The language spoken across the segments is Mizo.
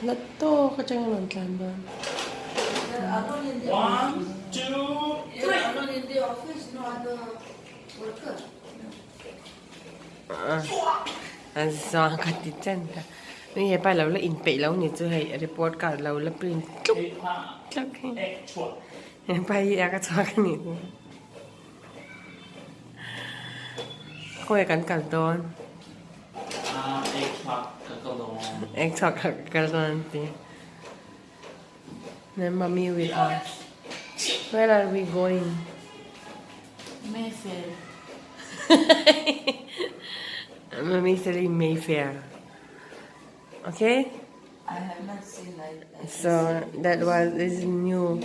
Hla tawk atangin rawn tlan dawn. Zang ka ti chan ta. Ni hepa lo la inpeih lo ni chu hei report card lo la print tluk tluk hi. Hepa hi a ka chhuak a nih chu. Khawi kan kal dawn? Ek chhuak ka kal dawn an ti. Then mummy will ask, where are we going? Mayfair. Mummy said Mayfair. Okay? I have not seen like that. So that was is new.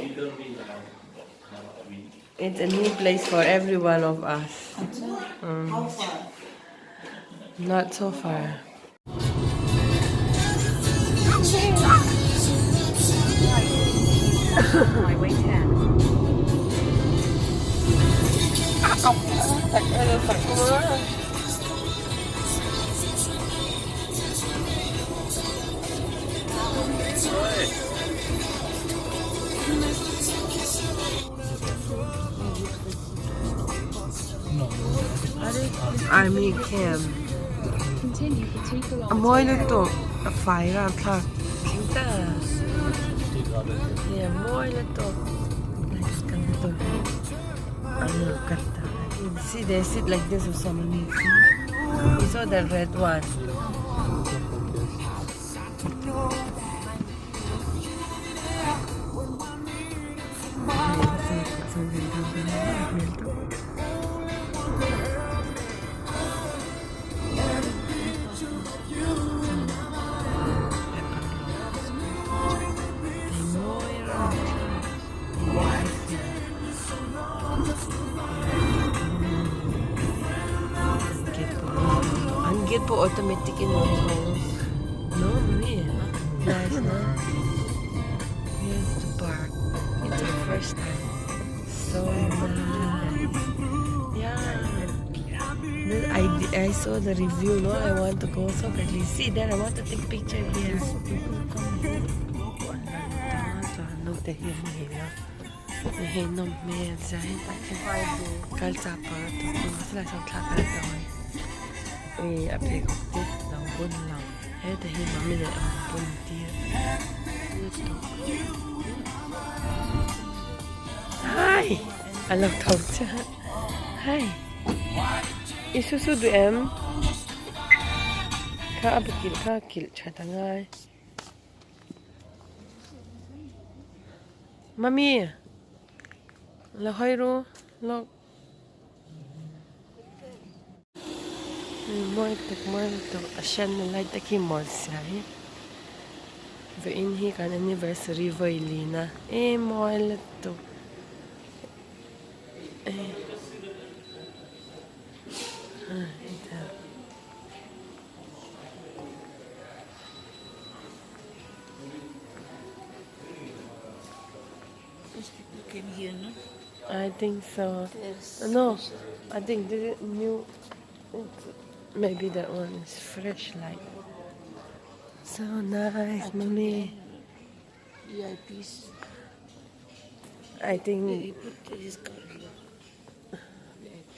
It's a new place for every one of us. How far? Not so far. Army camp a mawi lutuk a fai rapthlak ta a mawi lutuk see they sit like this also mummy you saw the red one. An gate pawh automatic in a awm no mummy nice no here's the park it's our first time so nice yeah I I saw the review no I want to go so badly see there I want to take picture here naute hi a hmu a hei nawm hmel sia hetah hian kal chak pawh a tawp a silai sawn thla kal ta mai ui a pheikhawk te lo bun lo heta hi mummy leh ang bun tir lutuk hai a lo tho chiah hai i susu duh em kha a bu kilh kha kilh that a ngai. Mummy la hawi ru lawk mawi tuk mawi tuk a hriatna lai te khi mawi sia hi vawiin hi kan anniversary vawi lin a e mawi lutuk e. These people came here, no? I think so. There's No, I think this is new. It's, maybe that one is fresh light. So nice, mommy. VIPs. I think They put this car here. VIP.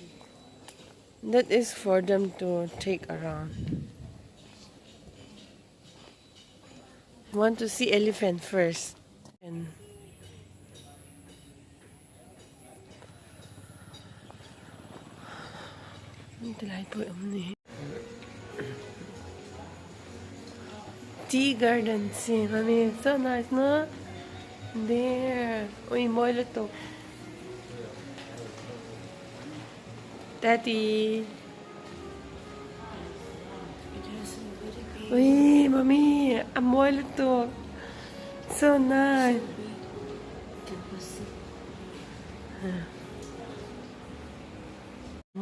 That is for them to take around. Want to see elephant first. And tilai pawh awm ni. Tea garden chi mami so nice no there ui mawi lutuk. Daddy. Ui, mommy, a mawi lutuk. So nice.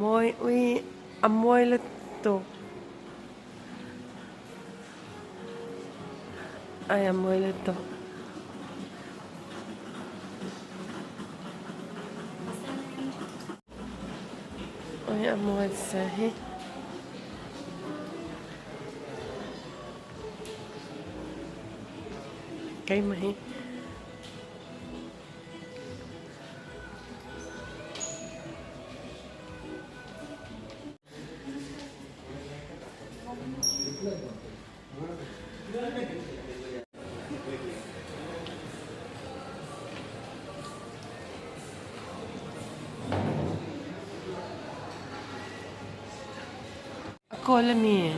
Mawi, ui, a mawi lutuk. Ai, a mawi lutuk. Oi a mawi sa hi. Keimah hi. A kawl a mi?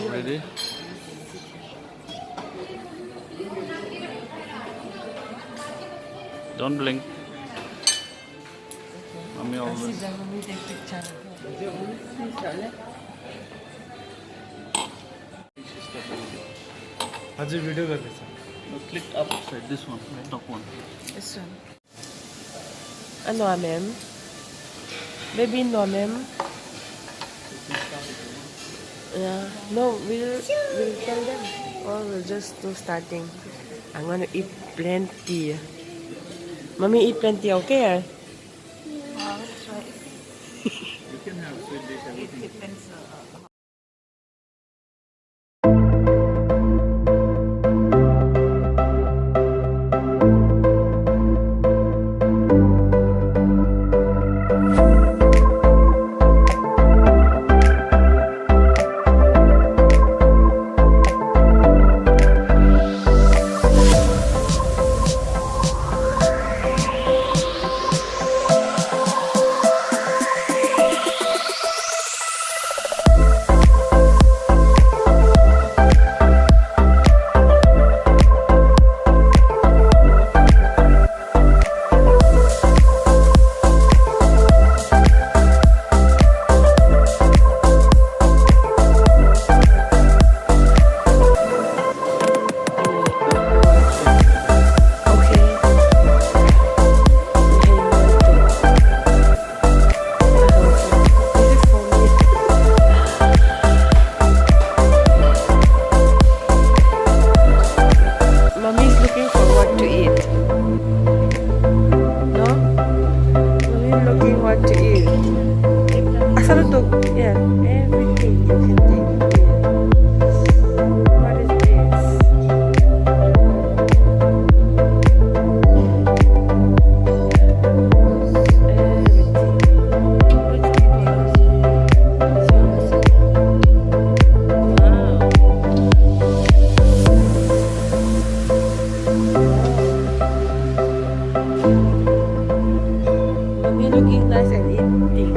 Ready? Don't blink. Mummy always. हजुर video गर्दैछ No, click upside this one, top one. This one. A nuam em? Baby nuam em? Yeah. No, we'll tell them or we'll just do starting. I'm gonna eat plenty. Mommy eat plenty, okay? You can have sweet dish, everything. It depends. Mommy is looking for what to eat. No? Mommy looking what to eat. Asal tu? Yeah, everything you can take. Yeah. What is this? Everything. Wow. Mommy looking nice and eating.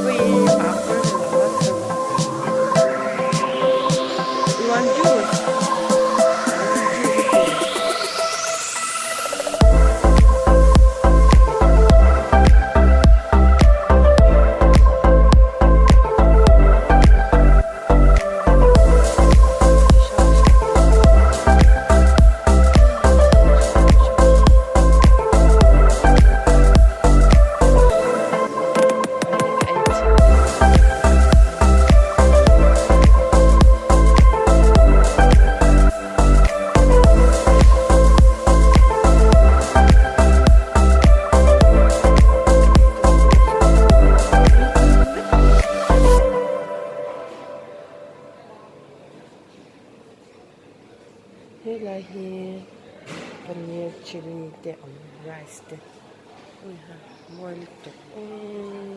Wait, papad You want juice? I want juice. Helai hi paneer chilli te awm rice te ui ha mawi lutuk eee.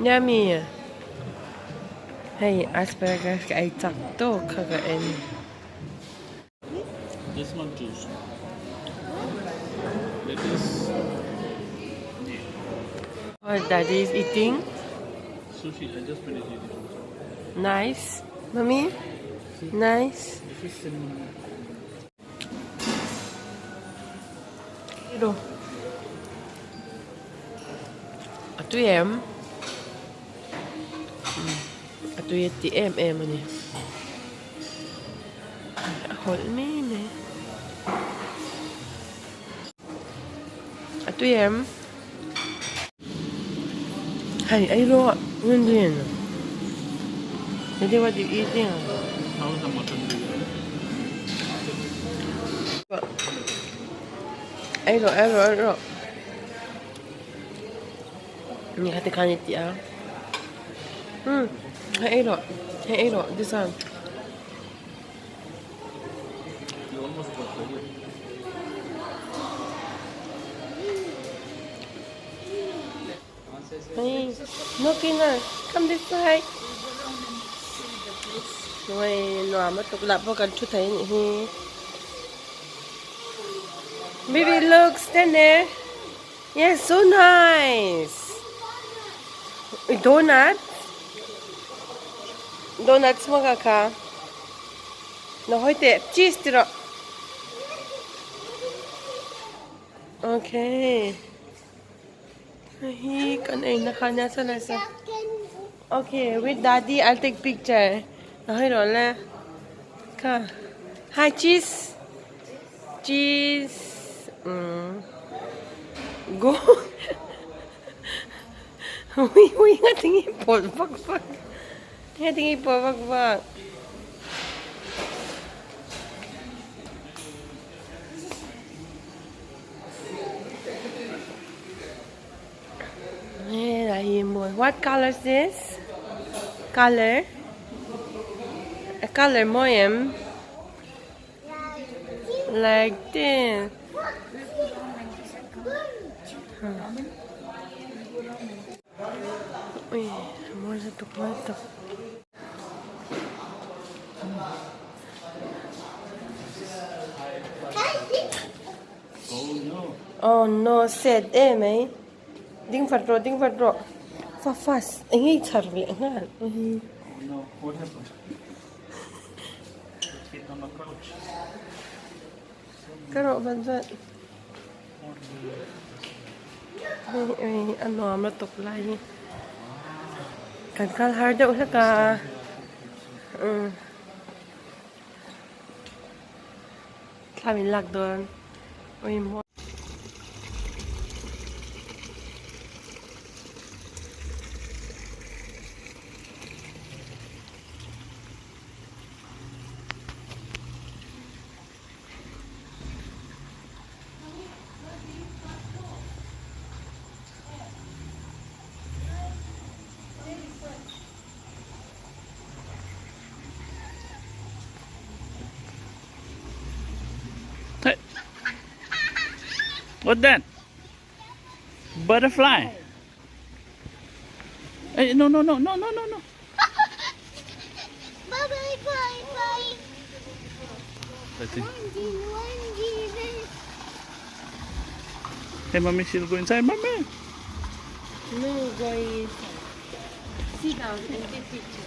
Yummy hei asparagus ka ei chak tawk kha ka en. This one juice. That is What daddy is eating? Sushi. I just finished eating also. Nice. Mommy? Nice. This is cinnamon. Ro. A tui em? A tui a ti em em a ni. A hawlh mai mai. A tui em? Hei ei rawh. Rin Rin. Daddy, what you eating? How is the mutton biryani? Ei rawh, ei rawh, ei rawh. Ni kha tikhan i ti a. Hmm, hei ei rawh, hei ei rawh, this one. You almost got ready. Hey, no Kina, come this side. Ui, nuam a tuk lah pawh kan thu thei anih hi. Baby, look, stand there. Yes, so nice. Donut. Donuts maw ka kha. Na hawi teh, cheese ti rawh. Okay. Hei hi kan ei na kha nia chuan a sa. Okay, with daddy I'll take picture. Na hawi rawh le. Kha. Hi cheese. Cheese. Um. Go. Ui ui nga tingi pol vak vak. Nga tingi pol vak vak. Helai hi mawi what colour is this colour a colour mawi em like this ui mawi lutuk mawi lutuk. Oh no sad em mai ding vat rawh ding vat rawh fa fast eng nge i chhar leh nghal ka rawh vat vat hei hei a nuam lutuk lai hi kan kal har deuh hlek a umm thla min lak dawn ui. Hey. What that? Butterfly. Hey, no, no, no, no, no, no, no. Bye bye bye bye. Let's see. One G, one G. Hey, mommy, she'll go inside. Mommy. No, go inside. Sit down and take picture.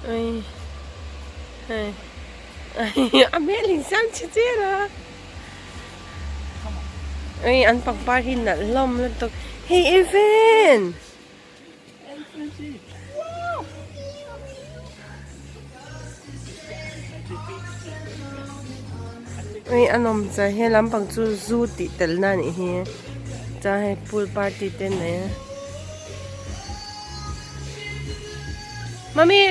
Ui hei a hmel in siam chhe zel a ui an pangpar hi nalh hlawm lutuk hei Evan ui a nawm chuan he lampang chu zu tih tel na anih hi chuan hei pool party te an nei a. Mummy!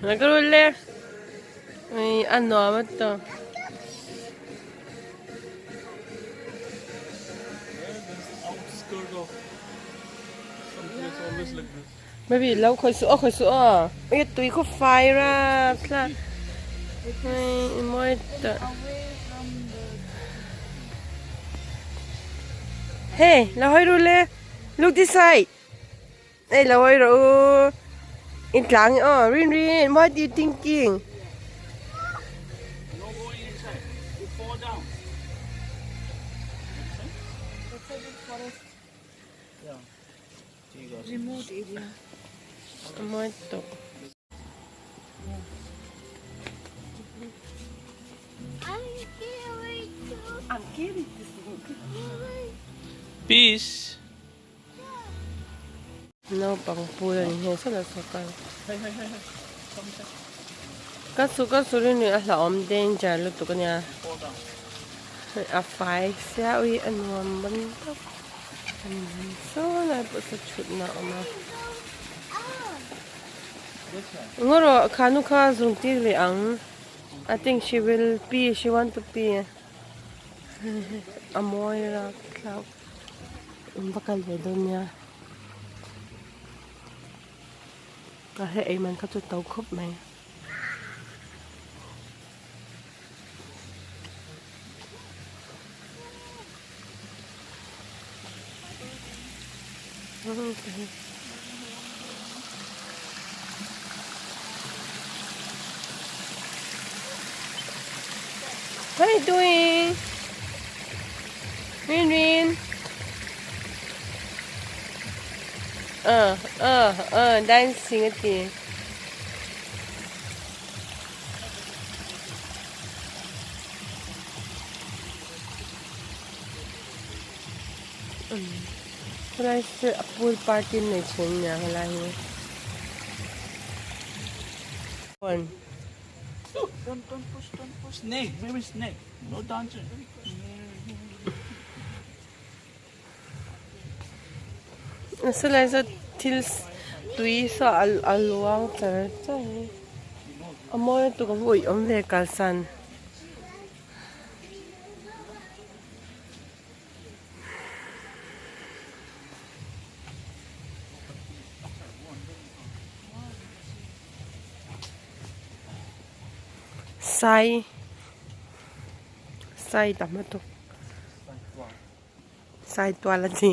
Nagrulle. Ay, ano, amat to. Maybe lo khoi su khoi su a ui tui khu fai ra thla ui moi ta hey lo hoi ru le look this side hey lo hoi ru in tlang oh rin rin what you thinking No going inside. You fall down. Yeah. Remote area. Moi tuk I Peace. Naupang pool a ni hmel sawt a saw kal. Ka su ka su rin a hlauhawm danger lutuk a nia. A fai sia ui a nuam ban tawp. Saw lai pawh saw thutna a awm a. Ngaw rawh kha nu kha zung tir leh ang. I think she will pee she want to pee. A mawi rak thlak. In va kal ve dawn nia. Ka hre ei man kha chu to khawp mai. What are you doing? Rin Rin. Dancing a ti. Helai chu a pool party an nei thin nia helai hi. Don't don't push don't push snake baby snake no danger. Helai chu thil tui saw a luang char char a a mawi lutuk a uih awm ve kalsan. Sai sai tam lutuk sai tual a ti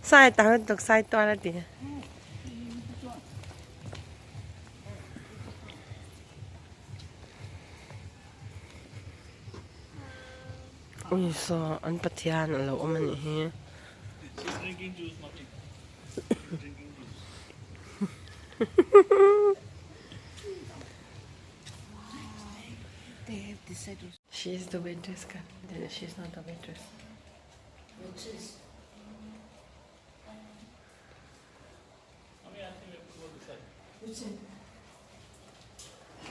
sai tam lutuk sai tual a ti. Ui saw an pathian a lo awm a nih hi. She is the waitress kan she is not the waitress.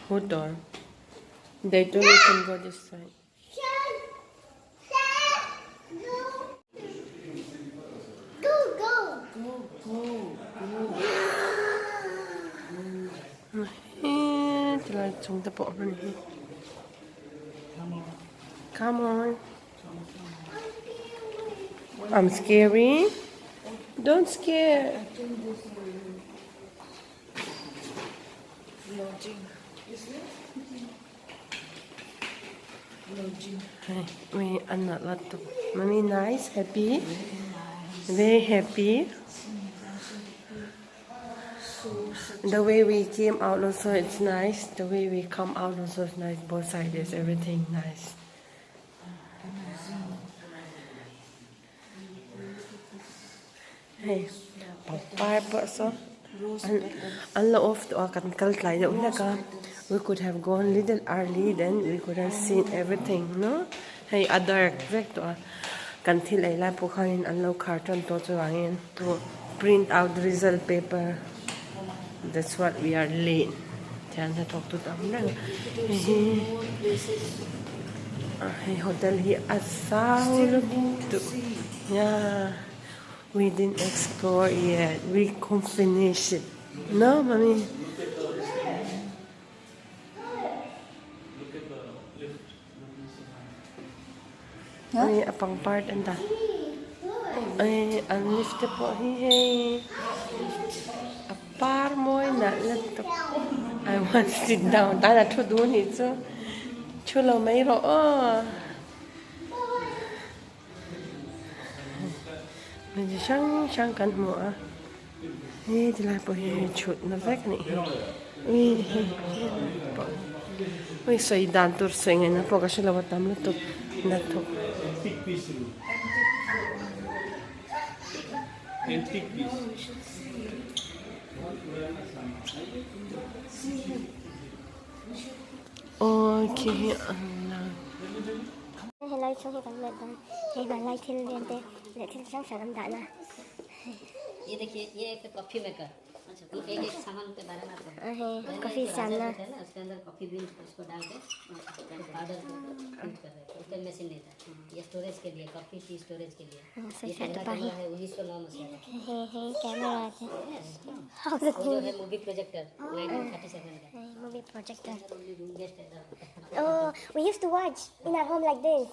Hold on. They don't even go this side. Go, go. He tilai chung te pawh a hman hi. Come on. I'm scary. Don't scare. Ui a nalh a tuk. Mummy nice, happy? Very happy. The way we came out also it's nice. The way we come out also it's nice. Both sides is everything nice. Hei pangpar pawh saw an la off tawh a kan kal tlai deuh hlek a we could have gone little early then we could have seen everything no hei a dark vek tawh a kan thil ei lai pawh khanin an lo khar tan tawh chuvangin print out result paper that's what we are late thian hnathawk tu tam reng hei hi hei hotel hi a zau lutuk yeah. We didn't explore yet. We couldn't finish it. No, mommy. Ay, a pangpar an dah. Ay, an lift te pawh hi hei. A par mawi nalh lutuk. I want to sit down. Tana thu duh nih chu. Thu lo mai rawh aw. Hmeichhe hrang hrang kan hmu a he tilai pawh hi hei thutna vek a nih hi ui hei pawh ui sawi dan tur sawi ngaihna pawh ka hrelo a tam lutuk hnathawk. Aw khi hi an lang. Helai. chhung hi kan melh dawn hei hmanlai thil vel te leh thil chi hrang hrang an dah na. A hei coffee siam na. Sawi pa hi hei hei camera te movie projector oh we used to watch in our home like this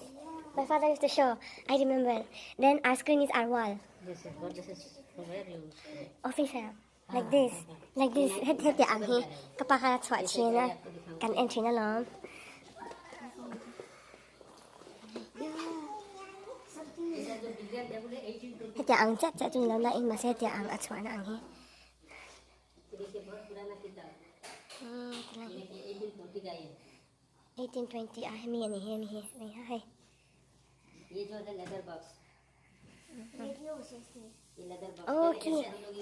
my father used to show I remember then our screen is our wall office ah like this like this heti ang hi ka pa kha a chhuah thin a kan en thin alawm. Hetiang ang chiah chiah chu ni lo na in mahse hetiang ang a chhuahna ang hi. 1820 a hemi a ni hi hemi hi hei ha hei. Oh khi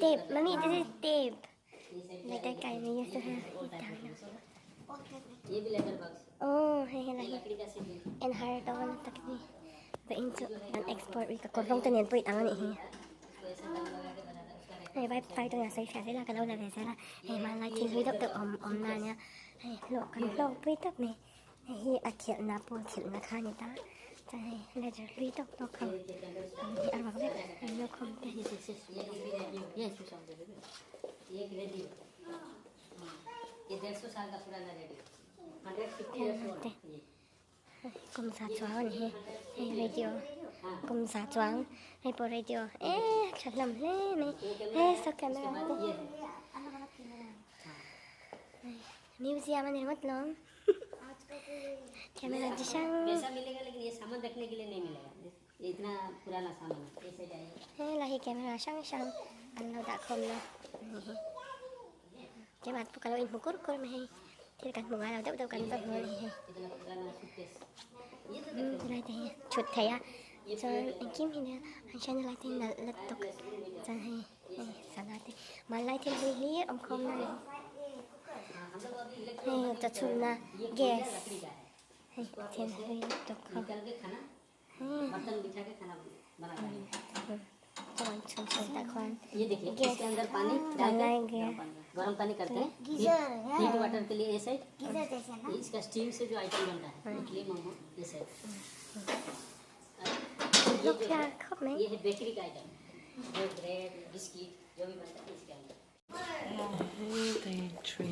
tape mummy this is tape like that kind we used to have oh hei helai hi en har dawn tak ni va in chu an export ui ka kawr rawng te nen pawh in ang a nih hi hei vai vai te hian sawi fiah zel a ka lo la ve zel a hei hmanlai thil hlui deuh deuh awm awm na ania hei hlawh kan hlawk pui tawp mai. Hei hi a khelhna pool khelhna kha a ni ta chuan hei ladder hlui tawk tawk ho ang hi a ruak vek a an lo khawm te. Te kum za chuang a ni hi hei radio kum za chuang hei pawh radio eh a tha hlawm hle mai he saw camera te museum a ni ringawt lawm. Camera chi hrang helai hi camera hrang hrang an lo dah khawm na a ni hi keimah pawh ka lo inhmu kur kur mai hei thil kan hmu ngai lo deuh deuh kan va hmu a ni hei tilai te hi thut theih a chuan engkim hi nia an hriatna lai te hi nalh lutuk chuan hei hei sana te hmanlai thil hlui hlir awm khawm na a ni. Hei chawchhunna gas hei a then hlui lutuk ho chuan chhun chhun tah khuan gas tunlai gas hlawk thlak khawp mai.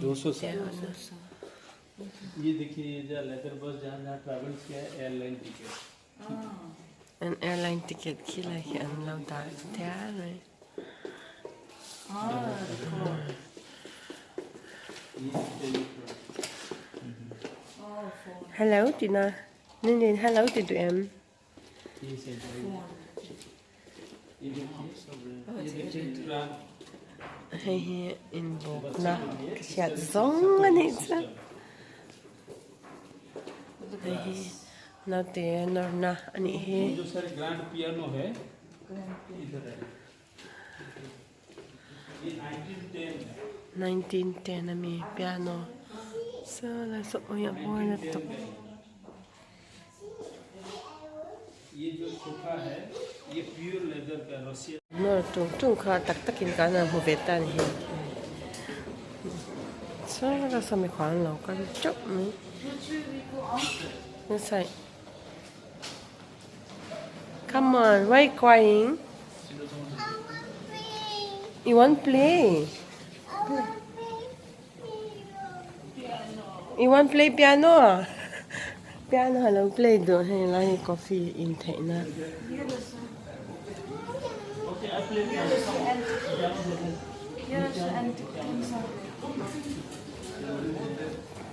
दो सौ साल। ये देखिए, ये जो लेदर बस जहाँ जहाँ ट्रैवल्स किया है, airline ticket. An airline ticket khi lai khi an lo dah tial mai. Hello tina nin hello ti duh em? ये साइड ये देखिए, ये देखिए। Hei hi inbawkna ka hriat zawng a nih chu. Hei hi naute nawrna a nih hi. जो sir grand piano है इधर है, ये 1910। 1910 ami piano saw lai saw ui a bawr lutuk. ये जो सोफा है ये प्योर लेदर का Russia. Nawr tung tung kha tak takin kan han hmu ve ta a ni hi. Saw lai saw mikhual an lo kal teuh mai. Inside. Come on, why you crying? You want play? You want play piano? Piano a lo play duh hei lai hi coffee in theih na.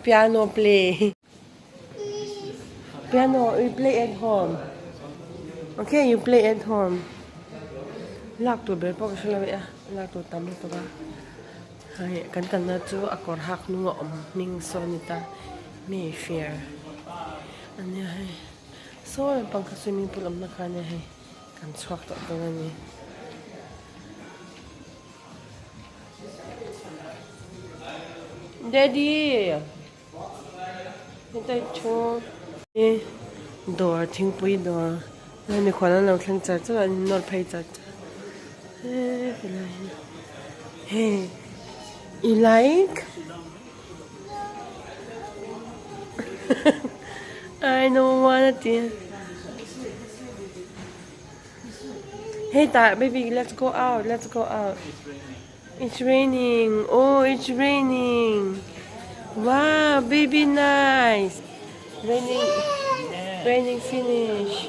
Piano play. Piano you play at home. Okay, you play at home. Lak tur ber pawh ka hre lo e a, lak tur tam lutuk a. Hei kan kalna chu a kawr hak hnung a awm hming saw a ni ta Mayfair a nia hei. Saw lampang kha swimming pool awmna kha a nia hei kan chhuak tawh dawn a ni. Daddy! Hetlai thu hi Dawr thingpui dawr hei mikhual an lo thleng char char a an in nawr phei char char a helai hi hei you like I don't wanna ti a hei tah baby let's go out let's go out it's raining oh it's raining wow baby nice raining raining finish.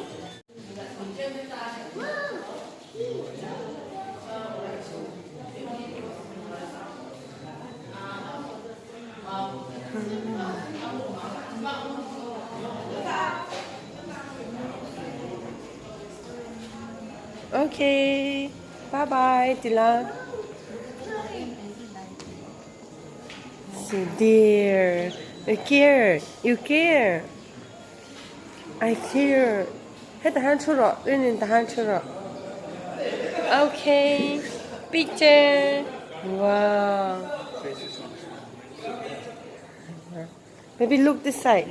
Okay bye bye tila so dear you care you care I care hetah hian thu rawh rin in tah hian thu rawh okay picture wow maybe look this side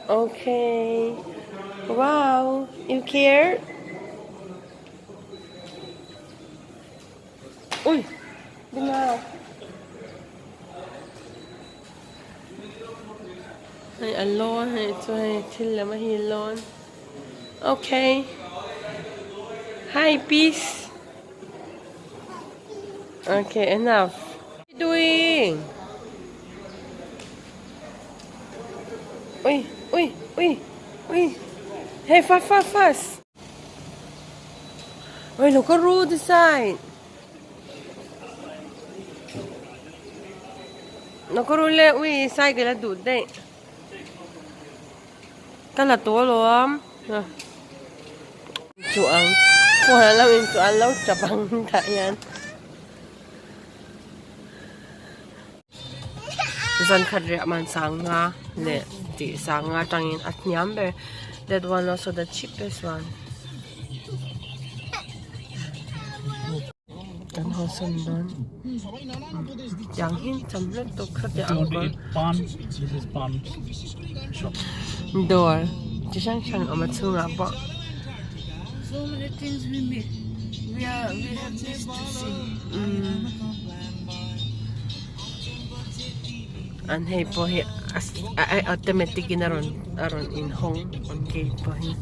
okay wow you care ui bên nào hei a lawn hei chu hei thil lam a hi lawn okay hi peace okay enough what you doing ui ui ui ui hey fast fast fast Oi lo ka ru this side. Lo ka ru le ui cycle a duh daih. Ka la tawh alawm. Chuang phone an lo in chu an lo tap ang tah hian. Zan khat riah man sang nga leh tih sang nga atangin a hniam ber that one also the cheapest one kan haw sawn dawn tiang hi cham hlek tawp kha teh ang kawr dawr chi hrang hrang a awm a chhungah pawh. An hei pawh hi a automatic in a rawn a rawn inhawng an gate pawh hi.